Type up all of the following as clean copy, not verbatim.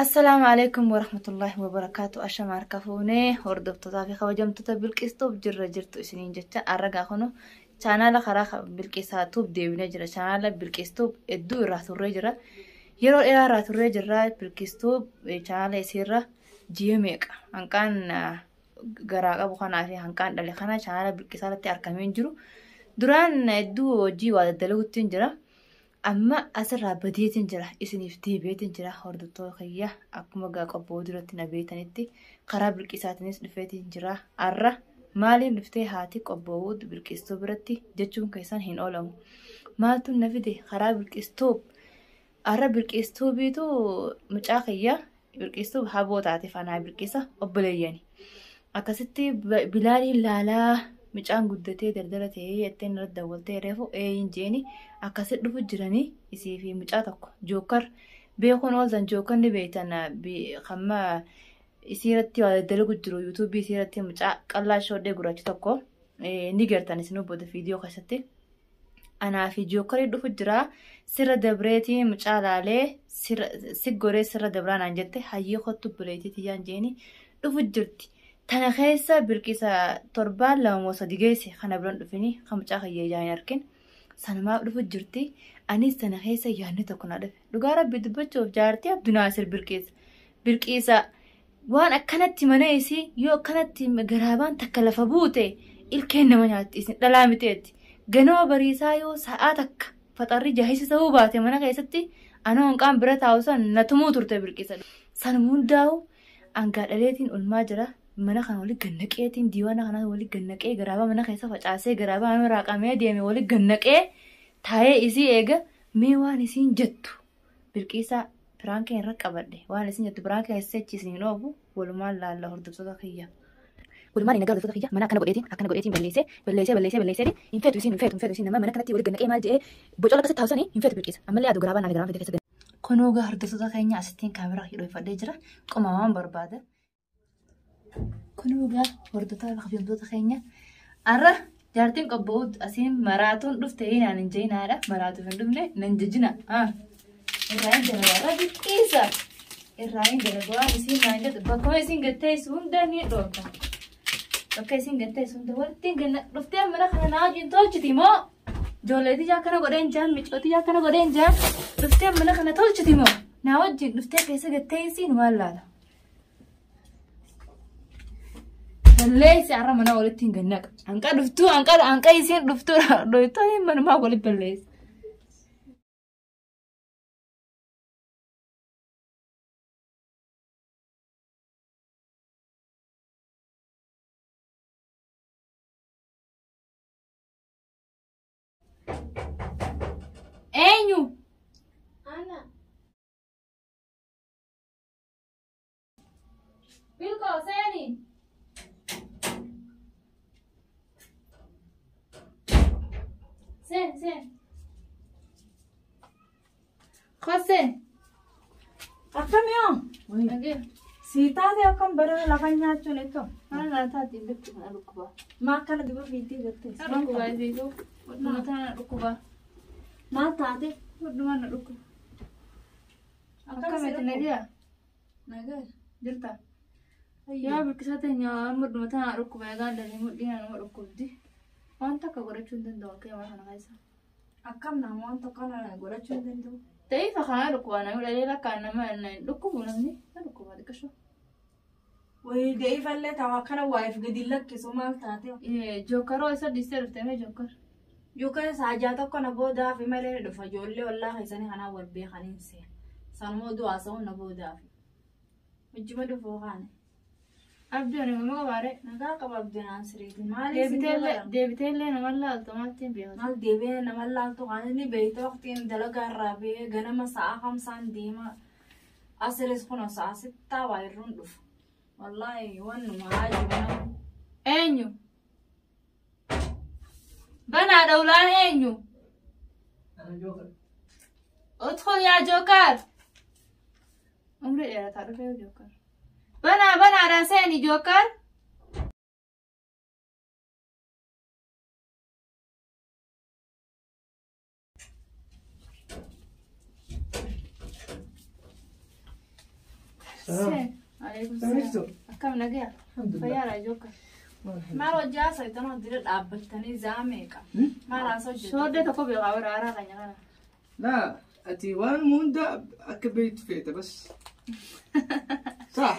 Assalaamu alaikum warahmatullahi wabarakaatu. Ashama harka fuunee hordoftootaa fi kabajamtoota Bilqistuuf jirra jirtu isiniin jecha arragaa kunu chaanaala karaa Bilqisaatuuf deebinee jira. Chaanaala Bilqistuuf hedduu irraa turree jira. Yeroo dheeraa irraa turree jirra. Bilqistuuf chaanaala isiirra ji'a meeqa hanqaan garaa qabu kanaa fi hanqaan dhale kana chaanaala Bilqisaa irratti argamee hin jiru. Duraan hedduu hojii waa daddalaguutti hin jira. Amma asirraa badeetiin jira isiniif deebi'eetiin jira hordoftoota kiyya akkuma gaa qophoo duratti na beektanitti karaa Bilqisaatiinis dhufeetiin jira. Har'a maaliin dhuftee haati qophoowuu Bilqistuu biratti jechuun keessan hin oolamu. Maaltu na fide karaa Bilqistuu? Har'a Bilqistuu biitu mucaa kiyya Bilqistuu haboo taate fanaa Bilqisa obboleeyyani. Akkasitti Bilaaliin laalaa mucaan guddatee dardara ta'ee jetteen irratti dawwaltee reefu eeyin jeeni akkasitti dhufu jiranii isii fi mucaa tokko jookar beekuun ooltan jookar ni beektan hamma isii irratti waa daddalagu jiru yuutuubii isii irratti mucaa qal'aa shoodhee gurraacha tokko ni gartan isin booda viidiyoo keessatti. Anaa fi jookarii dhufu jira sirra dabreetii mucaa laalee si goree sirra dabraa naan jette hayyee kottu buleetii tiyyaan jeeni dhufu jirti. Tana keessa Bilqisa torbaan 2 moo 3 geesse kana biran dhufini kan mucaa kiyya ijaan hin arkin. Sanumaaf dhufu jirti. Anis tana keessa yaadni tokko na dhufe. Dhugaa rabbi dubbachuuf jaartii Abdunaasir Bilqisa. Bilqisa waan akkanatti mana isii yoo akkanatti garaabaan takka lafa buute ilkeen nama nyaatti isin dhalaa miteetti. Ganama bariisaa yoo sa'aa takka faxarri jaahisa ta'uu baate mana keessatti anoo hanqaan bira taa'u san na tumuu turte Bilqisa. Sanuma hundaa'u angaa dhaleetiin olmaa jira. Mana kana wali gannaqeetiin diiwaana kana wali gannaqee garaabaa mana keessa facaasee garaabaa nama raaqamee deeme wali gannaqee taa'ee isii eega mee waan isiin jettu Bilqiisaa piraankii irra qabadhe waan isiin jettu piraankii keessa achi hin oofu walumaan laalla hordoftoota kiyya. Walumaan nagaa hordoftoota kiyya mana akkana godheetiin balleessee balleessee balleessee balleessee hin feetu isiin hin feetu hin feetu isiin nama mana kanatti wali gannaqee maal jedhee bocola akkasitti taa'usanii hin feetu Bilqiisa ammallee aduu garaabaa naaf garaabaa fide keessa. Kunoo gaa hordoftoota keenya asittiin kaameraa hidhoofadhee jira qoma waan barbaada. Kunoo gaa hordoftoota kabajamtoota keenya har'a jaartiin qophaa'uut asiin maraatuun dhufte naan hin jeenaadha. Maraatuuf hin dhufne nan jejina. Irraa hin dalagaa rabbi dhiisa. Irraa hin dalagaa waan isiin naan jettu bakkuma isiin gatteessu hunda ni dhoorka. Bakka isiin gatteessu hunda walitti ganna dhuftee mana kana naa wajjin tolchiti moo? Ijoolleetii akkana godheen jaan micootii akkana godheen jaan dhuftee mana kana tolchiti moo? Naa wajjin dhuftee keessa gatteessiin waan laala. Balleessi har'a mana walitti hin gannaqa. Hanqa dhuftuu hanqa hanqa isiin dhuftuu dhoytoo manumaa walitti balleessi. Eenyu? Ana. Bilqoo seeni. Seen seen. Koseen. Akkam yoo? Nagee. Sii taate akkam bara lafa nyaachuun ittoo? Mana nyaataati bifti kana dhukkuba. Maa akkana diba fiiddee gattee? Na dhukkuba isiitu. Hodhuma tana na dhukkuba. Maal taate? Hodhuma na dhukkuba. Akkamitti nagee? Nagaa. Jirta. Yaa Bilqisaa teenya hodhuma tana na dhukkuba egaa dalee mudhii nama dhukkubdi. Waan takka godhachuu hin danda'u akka mana kana keessa. Akkam nama waan tokko kana godhachuu hin danda'u? Ta'ii kana dhukkuba namni dhalee lakkaan nama hin dhukkubu namni na dhukkuba xiqqasho. Wayii de'ifallee ta'a akkana waa'eef gadi lakkisu maal taate? Jookaroo isa dhiistee dhufte mee jookar? Yookaan saajaa tokko na boodaafi malee ni dhufa ijoollee ollaa keessanii kanaa wal beekaniin seena. Sanuma oduu haasa'uun na boodaafi. Hojjima dhufuu kaane. Abdii ani nama qabaare. Nagaa qaba abdii naan siriiti. Maali isin dabalan? Deebiteellee nama laaltu maaltiin beekatu? Maal deebi'ee nama laaltu kan inni beekte waqtiin dalagaa irraa ba'ee ganama sa'a kamsaan deema. Asiris kun sa'a sittaa waa irruun dhufa. Wallaahi wannuma haajuma. Eenyu? Banaadha ulaan eenyu? Udkhul yaa Jookar. Umrii dheerataa dhufee Jookar. Banaa banaadhaan seeni Jookar. السلام. Alaikum Samistu. salaam. Akkam nagaya? الحمد لله. Fayyaadha Jookar. Maal hojii haasa'e dira dhaabbattanii zaa meeqa? Maal haasa'u hojjetu? Shooddee tokko beekaa warra haaraa kan kana. لا أتي وان موندا أكبيت فيتا بس صح.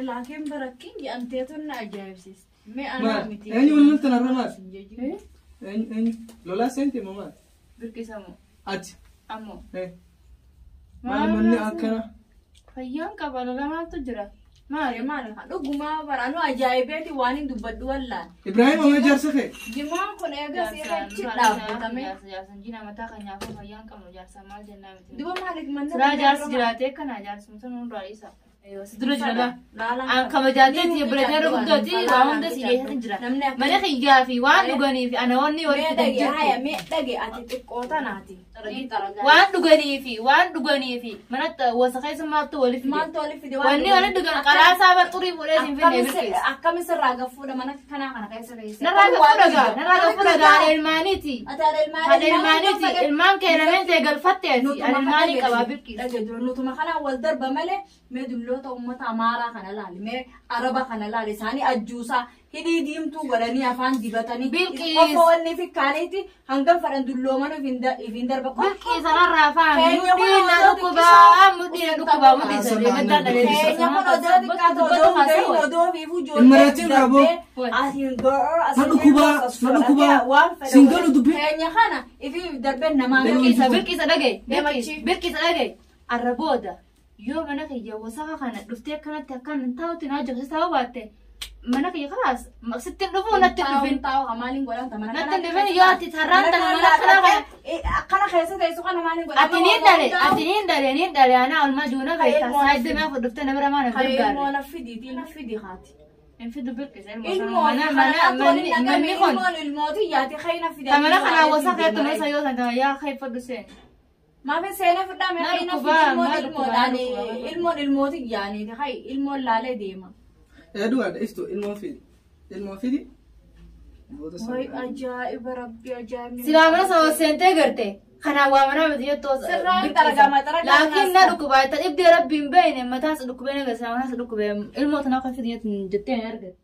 Laakiin barakkiin jedhamteetu na ajaa'ibsiiste. Mee anaa ما miti. أني ولا أنت نرمال أني أني لولا سنتي ماما Birqis ammoo. أتي Ammoo. إيه ما مني أكنا Fayyaan qaba lola maaltu jira? Maali? Maali maali? Dhugumaa bara anu ajaa'ibeeti waan hin dubbadhu wallaan. إبراهيم وما جارسخي Jimaan kun eegas irratti dhaabbatame. Jaarsan jina mataa kan nyaafuu fayyaan qabnu jaarsa maal jennaa miti. Duba maaliif manna Siraa jaarsi jiraatee kana jaarsumsa nuun duraa isa. Si dura jira laa. Laalaan An kabajaateeti obboleettii guddooti waa hunda si geessatti jira. Mana kiyyaa fi waan dhuganii fi ana wanni walitti Mee dhage haya jirtu. mee dhage ati xiqqoo tanaati. Waan dhuganii fi waan dhuganii fi manatti wasa keessa maaltu walitti fide. Maaltu walitti fide Wanni walitti dhugan qaraasaa bar xurii fuudhee siin finne birqeessa. Akkami sirraa gaffuudha mana kanaa kana keessa keessa. Narraa gaffuu dhagaa narraa gaffuu dhagaa haadha ilmaaniiti. Ati haadha ilmaanii. Haadha ilmaaniiti ilmaan kee lameen ta'e galfatteeti haadha ilmaanii qabaa birqiisa. Dhage dura nutuma kanaan wal darba malee mee dulloota uummata Amaaraa kana laali mee Araba kana laali isaanii ajjuusaa hidhii diimtuu godhanii afaan dibatanii. Bilqiis. Qofa wanni fi kaaniiti hangam fadhan dullooman if hin darba. Bilqiisa narraa faami Keenya kun mudhii na odoo dhukkubaa mudhii na dhukkubaa mudhii Xiqqisoo. sadii gaddaa dhalee Keenya kun odoo xiqqaatu odoo hin gahin odoo fiifuu ijoollee Immaraatiin raaboo. Asiin gorora Na dhukkubaa, na dhukkubaa. Siin galu dubbii. Keenya kana ifi darbeen namaa Bilqiisa bilqiisa dhagaye Deemachi. bilqiisa dhagaye arra booda yoo mana kiyya wasaqa kana dhuftee akkanatti akkan hin taa'utti naa jabsa ta'uu baatte mana kiyya kalaas sitti hin dhufuu natti hin dhufin Taa'u maaliin godhan mana natti hin dhufin yoo ati tarraan tana mana kanaa kana Akkana keessa teessu kana maaliin godhan. ati niin dhale ati niin dhale niin dhale anaa olmaa juuna beektaa saayidde maa fudhuftee nama bira maana Ilmoo gargaare na fidi na fidi haati. hin fidu bilqisa ilmoo Ilmoo mana mana manni manni kun ilmoon ilmooti yaati khayna fidi. ta mana kanaa wasaqa jettu mana yoo san tama yaa kayfadhu seen Maafi seenaa fudhaa mee Na khayna fidi dhukkubaa, ilmoon na ilmoodhaan dhukkubaa. ilmoon ilmooti yaaniiti hay ilmoon laalee deema. يا دوار إستو الموفيدي الموفيدي Way ajaa'iba rabbi ajaa'ibni. Silaa mana sana seentee garte kanaan waa manaa miti jettoo Sirraa hin xaragama, xaragaa laakiin na dhukkubaa ta dhibdee rabbi hin beekne mataas dhukkubee na gasa mataas dhukkubee ilmoo tanaa kan fidi jettee hin argatte.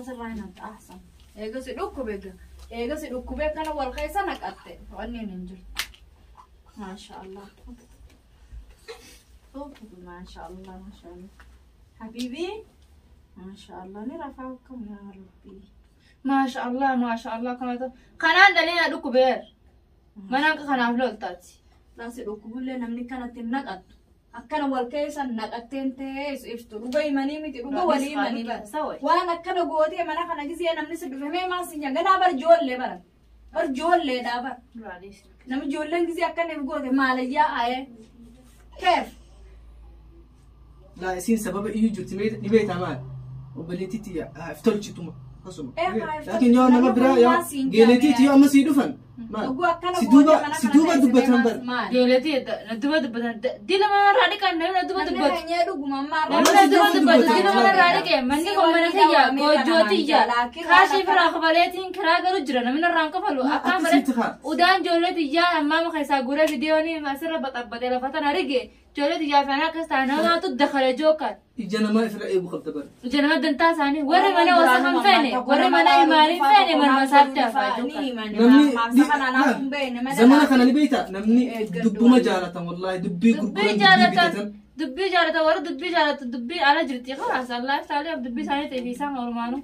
Sirraa hin haxaasan. Eegasi dhukkube ga. Eegasi dhukkubee kana wal keessa naqatte. Wanni hin jirtu. Maasha Allah. Maasha Allah maasha Allah. Habibi. Maasha Allah ni rafaa akkam yaa rabbi. Maasha Allah maasha Allah kana ta'u kanaan dhalee na dhukkubeer mana akka kanaaf loltaati. Laasi dhukkubullee namni kanatti hin naqattu. Akkana wal keessa naqatteen teessu ibstu dhuga himanii miti dhuga walii himanii bara. Waan akkana gootee mana kana gisee namni si dhufe mee maal si nyaa ganaa bar ijoollee bara. Bar ijoolleedhaa bara. Namni ijoolleen gisee akkana if goote maalayyaa ayee. Keef. لا سين سبب إيو جرت نبيت أمان وبليتي تي افتلش توما قسم لكن يا نما برا يا جيلتي تي أما سيدوفن ما Dhuguu akkana gootee سيدوبا mana kana سيدوبا teessee دبتان maal بر maal. Ijoolleetii na duba dubbatan dila mana irraa dhiqan namni na duba Namni dubbatu. keenya dhuguma ammaa Namni na duba dubbatu dila mana irraa dhiqe manni kun mana kiyya goojjootiyya kaashii firaa kafaleetiin kiraa galu jira namni irraan kafalu akkaan bare udaan ijoolleetiyyaa hammaama keessaa guuree viidiyoonii asirra baxabbatee lafa tana rige ijoolleetiyyaa fi anaa akkas ta'a namaatu dakale jookaan. إجانا ما إفرق إيه بخبط بر Ija nama dantaa isaanii warri mana wasa kan feene warri mana himaanii feene manuma isaatti hafaa jookaan. نمني زمان خنا نبيتا نمني دبوما جالتا والله دبي Dubbii قرقران دبي jaalatan بيتتن dubbii jaalatan warra dubbii jaalatan dubbii ala jirti khalaas Allah taaliif dubbii isaanii ta'e fi isaan ormaanu.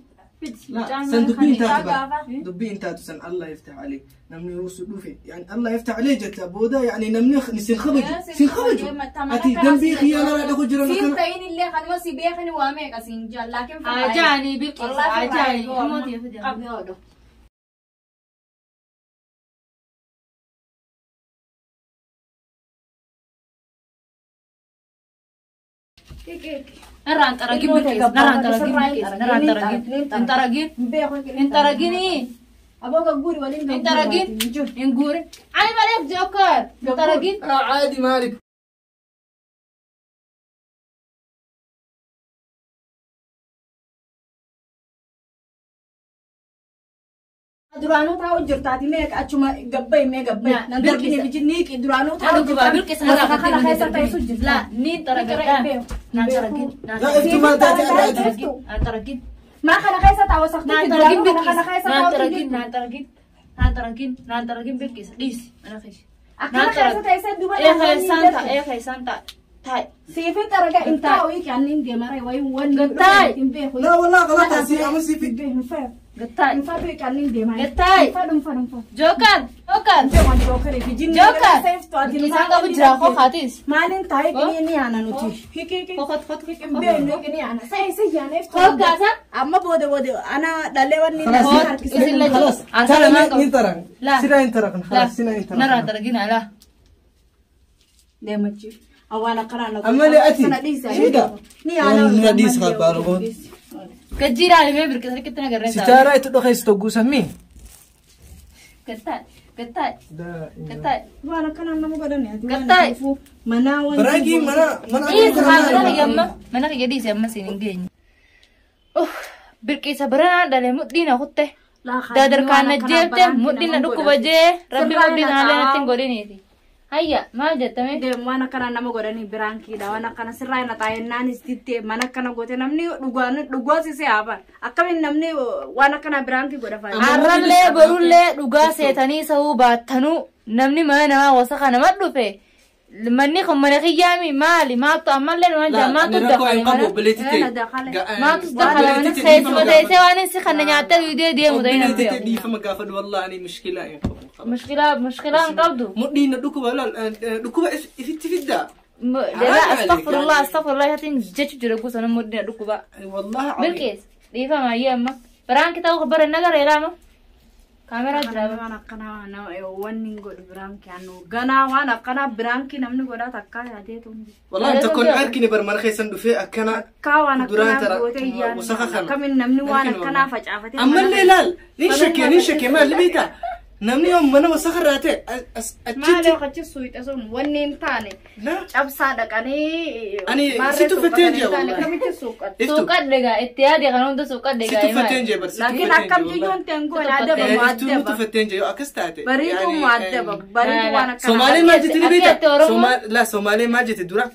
لا سن دبي انت دبي انت سن الله يفتح عليك نمني روس دوفي يعني الله يفتح عليه جت بودا يعني نمني نسين خبجو سين خبجو اتي دنبي خيانه لا دخل جرا Siin ta'in illee kanuma si beekani waa meeqa siin jaan laakiin Ajaani bilqisa ajaani ilmooti Qabee oduu. Narraan xaragin Bilqiis. Narraan xaragin Bilqiis. Narraan xaragin. Hin xaragin. Hin xaragini. Aboo gagguuri waliin Hin xaragin. Hin guurin. Ani maleef Joker. Hin xaragin. عادي مالك. Duraanuu taa'u jirtaati meeqa achuma gabbayi mee gabbayi. Na, Nan darbine Bilqisa. bijinni duraanuu taa'u Nama gubaa Bilqiis narraa Kana fakkii keessa ta'isu jirta. La niin xaragadhaa. Naan xaragin. Naan لا xaragin. انتوا ما تاتي عادي. Naan xaragin. Maa kana keessa taa'u Naan sakti xaragin duraanuu kana Bilqiis. kana keessa Naan taa'u xaragin. jirti. Naan xaragin. Naan xaragin. Naan xaragin Bilqiis. Dhiisi. Mana keessa. Akkana keessa teessee duuba Ee keessaan ta'a. Ee keessaan ta'a. Ta'i. Siifin xaraga hin taa'u hiiki anni hin deemara wayi wanni Gattaay. hin beeku. لا والله غلط سي اما سي في Hin fayyadu. Gattaay. Hin fayyadu hiiki anni hin deemara. Gattaay. Hin fayyadu hin fayyadu hin fayyadu. Joker. Joker. Joker. Bilqiisaan qabu jira koo kaatis. Maaliin taa'ee qinii ni yaana nuti. Hiiki hiiki. Kokot kot. Hin beeknu hiiki ni yaana. Sa'i sa'i yaana iftu. Hoggaasa. Amma booda booda ana dhalee wanni خلاص nama harkisee. Isin lachuu. خلاص Arsaa ترى lamaan qabu. انترن لا. سينا انترن La. خلاص سينا Narraan انترن xaragin ala. Deemachi. Awwaan akkanaa na اما لي اتي Sana dhiisa. شيدا Ni yaana. والله dhiis qabaa Gajjiidhaan himee Bilqiis harkitti nagarreen ta'a. ستارة تدخل تقول سمي Gattaay. Gattaay. Gattaay. Waan akkanaa nama godhan ati waan Gattaay. dhufu manaa waan براكي منا منا Dhiisi haa mana kiyya amma mana kiyya dhiisi amma siin hin geenye. Uff Bilqiisa baranaan dhale mudhii na kutte. Dadarkaan na jeelte mudhii na dhukkuba jee rabbi mudhii na halee natti hin godhiniiti. Hayya maal jettame? Deemu waan akkana nama godhanii biraankiidha waan akkana sirraa na taa'ennaanis dittee mana akkana goote namni dhugaan dhugoosisee haafan akkamiin namni waan akkana biraankii godha faayida. Har'allee borullee dhugaa seetanii sa'uu baattanuu namni mana namaa wasaka nama dhufe manni kun mana kiyyaami maali maaltu ammallee waan لا maatu انا ركو dakale ان قبو mana بليتي maatu dakale mana keessuma teessee waan inni kana nyaattee duudee deemu ta'in بليتي hin دي فما قافل والله اني مشكله ان قبو Mushkilaa mushkilaa hin qabdu. مدينا دكوبا لا دكوبا افت فدا Jalaa astaghfirullah astaghfirullah hatiin jechu jira gosa nama mudhina dhukkuba. والله عظيم Bilqiis dhiifama ayyee amma. Biraanki ta'uu bara nagara ilaama. Kaameraa jira. Waan akkanaa wanni hin godhu biraankii annu ganaa waan akkanaa biraankii namni godhaa takkaa yaadeetu. والله انت كن عركني برمر خيسن دفي اكنا Akkaa waan duraan akkanaa tara gootee iyyaan wasaqa kana. akkamiin namni waan akkanaa facaafatee. اما اللي لا ليش شكي ليش شكي ما اللي بيتا نمني يوم انا وسخر راتي Maali achi suuyixa sun wanni hin taane لا cabsaa dhaqanii. Ani situ fatteen jee wallahi. Akkamitti suuqatu? افتو Suuqadhe gaa itti yaade kan hunda suuqadhe gaa ستو فتين جي بر Laakiin akkam jiyyoon ta'e goone adaba افتو mu'addaba. متو فتين جي اكستاتي Bariituu mu'addaba. Bariituu waan akkanaa. سومالي ما جت أكيد بيتا أوروبا. سومال لا سومالي ما جت درا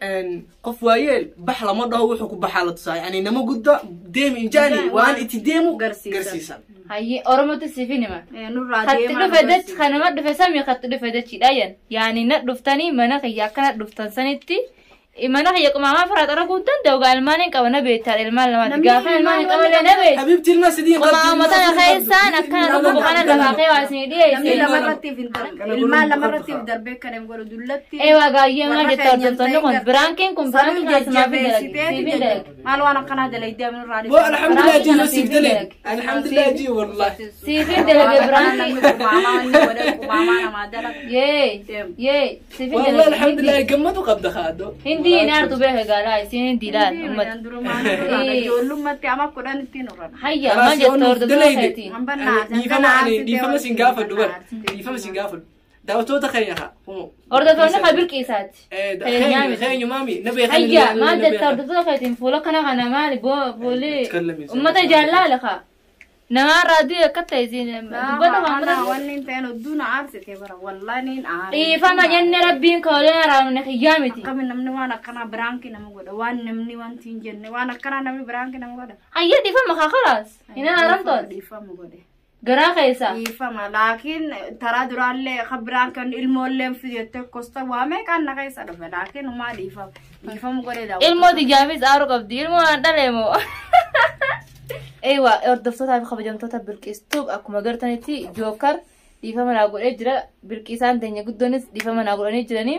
ان قف وايل بحلا ما هو وحو بحالة تصا يعني نما قد ديم انجاني وان اتي ديمو قرسيسا. قرسيسا Hayyee Oromootti siifin hima. Nurraa Katti deemaa. dhufe dachi kanama dhufe samii katti dhufe dachiidha Yaani na dhuftanii mana kiyya akkana dhuftan sanitti mana kiyya qumaamaa firaa xaraguu hin danda'u gaa ilmaan hin qaba na beektaa ilmaan lamaati gaafa ilmaan hin qaballee na beekta. حبيبتي الناس دي Qumaama tana keessaan akkana dhufu kana lafaa kee waa isinii Namni dhiyeesse. lamarrattiif hin darbe. Ilmaan lamarrattiif darbee kan hin godhu dullatti. Eewaa gaayyee maal jetta hordoftoonni kun biraankiin kun biraankii kana simaaf hin dalage siif hin dalage. Maal waan akkanaa dalagdee nurraa الحمد لله جي براكي يوسف أنا دلي في الحمد لله جي والله Siif hin dalage biraankii. Yee yee siif hin والله dalage. الحمد لله قمت وقبض خادو Hindii hin aartu beeka gaalaa isiin hindii laal ummata. Ijoollummaatti ama kudhan ittiin uran. Hayya maal jetta hordoftoota keetii. dhiifama sin gaafadhu bar dhiifama sin gaafadhu daawwattoota keenya haa Hordoftoonni kan Bilqiisaati. Keenyaa miti. keenya maami na beekan Hayya maal jetta hordoftoota keetiin fuula kana kana maali fuulli ummata jaallaala kaa. Namaa raadiyoo akka ta'e isiin dubbata kan Ana ummata. wanni hin ta'in hedduu na aarsite bara wallahi niin aare. Dhiifama jenne rabbiin kaoleen araamne kiyyaa miti. Akkamiin namni waan akkanaa biraankii nama godha waan namni wanti hin jenne waan akkanaa namni biraankii nama godha. Hayya dhiifama kaa khalaas. Hin araaramtoon. Dhiifama godhe. Garaa keessa. Dhiifama laakiin taraa duraallee kan biraan kan ilmoolleen fidettee kosta waa meeqaan na keessa dhufe laakiin umaa dhiifama. Dhiifama godhe daawwatu. Ilmoo tiyyaafis aaruu qabdi. Ilmoo waan dhaleemoo. Eewa hordoftootaa fi kabajamtoota Bilqiistuuf akkuma gartanitti Jookar dhiifama naa godhee jira. Bilqiisaan teenya guddoonis dhiifama naa godhanii jiranii.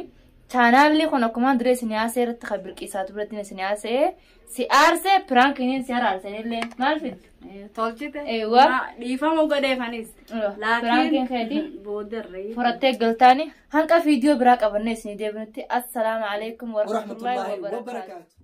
Chaanaalli kun akkuma duree isin haasa'e irratti kan Bilqiisaatu biratti isin haasa'e si aarsee piraankiiniin si araarsanillee maal fiddu? Tolchite. Eewwa. Dhiifama godheefanis. Piraankiin keetii Boodarree. furattee galtaani hanqa viidiyoo biraa qabannee isin deebinutti assalaamu alaikum warahmatullaahi ورحمة الله wabarakaatu. وبركاته.